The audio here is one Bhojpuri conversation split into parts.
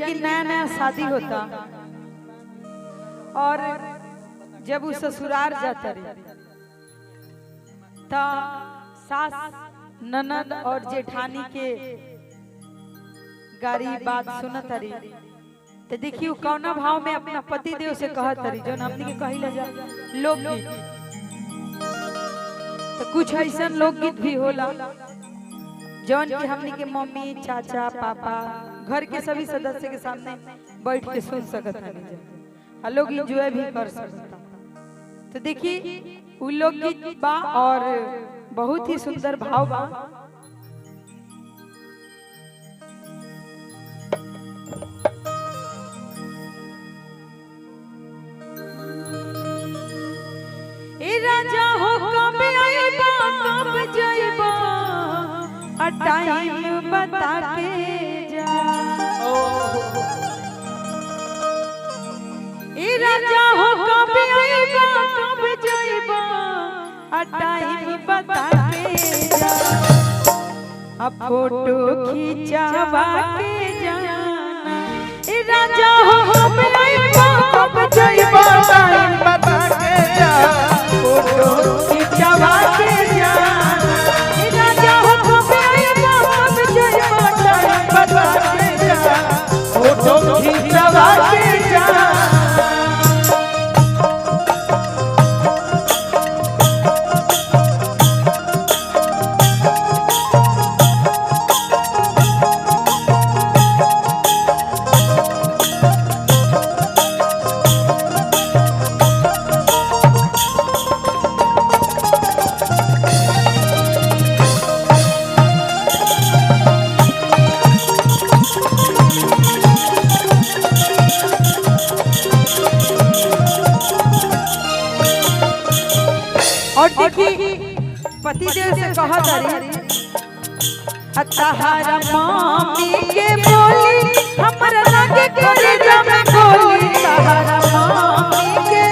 की नया नया शादी होता और जब वो ससुराल जाता रही तो सास ननद और जेठानी के गारी बात सुनत रही। तो देखिए वो कौना भाव में अपना पति देव से कहत रही जो हमनी के कहिला जा लोकगीत। तो कुछ ऐसा लोकगीत भी होला जौन की हमनी के मम्मी चाचा पापा घर के सभी सदस्य के सामने बैठ के सुन सकत हनी जा, लोग एंजॉय भी कर सकता। तो देखिए वो लोकगीत बा और बहुत ही सुंदर भाव बा। ए राजा हो कब आइबा कब जाइबा टाइम बता के जा। ए राजा हो कब आइबा कब जाइबा टाइम बता के जा। अब फोटो खिंचवा के जाना। ए राजा हो कब आइबा कब जाइबा टाइम बता के जा, फोटो खिंचवा के जाना। ए राजा हो कब आइबा कब जाइबा टाइम बता के जा, फोटो खिंचवा के जा। और देखिए पतिदेव से कहत रही तहारा मामी के बोली हमरा लागे करे जम गोली। तहारा मामी के,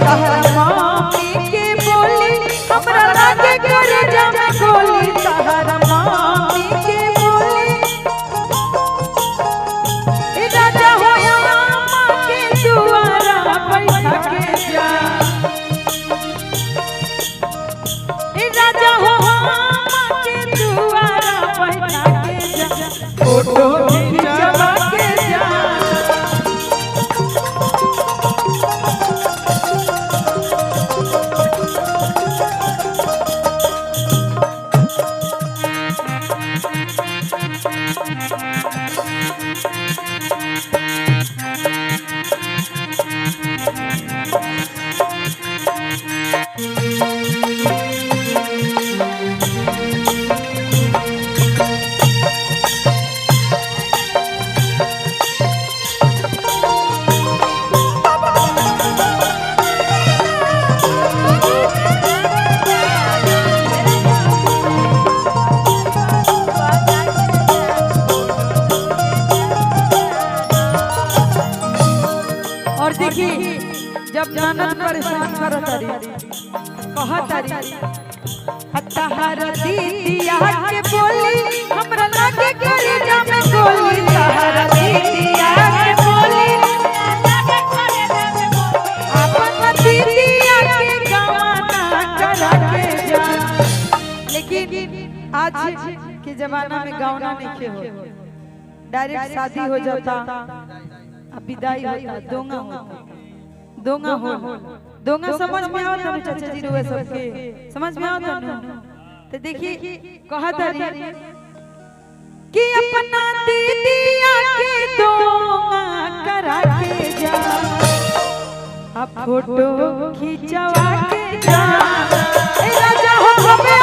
तहारा मामी के बोली हमरा लागे करे जम गोली। तहारा मामी के बोली ए राजा हो मामा के दुआरा बैठा के जा। ए राजा हो मामा के दुआरा बैठा के जा, फोटो खिंचवा के जा। और देखिए जब ननद परेशान करत रही कहत रही तहारा दीदिया के बोली हमरा लागे करे जम गोली। तहारा दीदिया के बोली अपन दीदिया के गवाना करा के जा। लेकिन आज के जमाना में गावना नहीं हो, डायरेक्ट शादी हो जाता, अब विदाई होता, दोंगा होता, दोंगा हो दोंगा। समझ में आवता ना चाचा जी रुए सबके समझ में आवता ना? तो देखिए कहत रही कि अपना दीदिया के दोंगा करा के जा, अब फोटो खिंचवा के जा। ए राजा हो हमें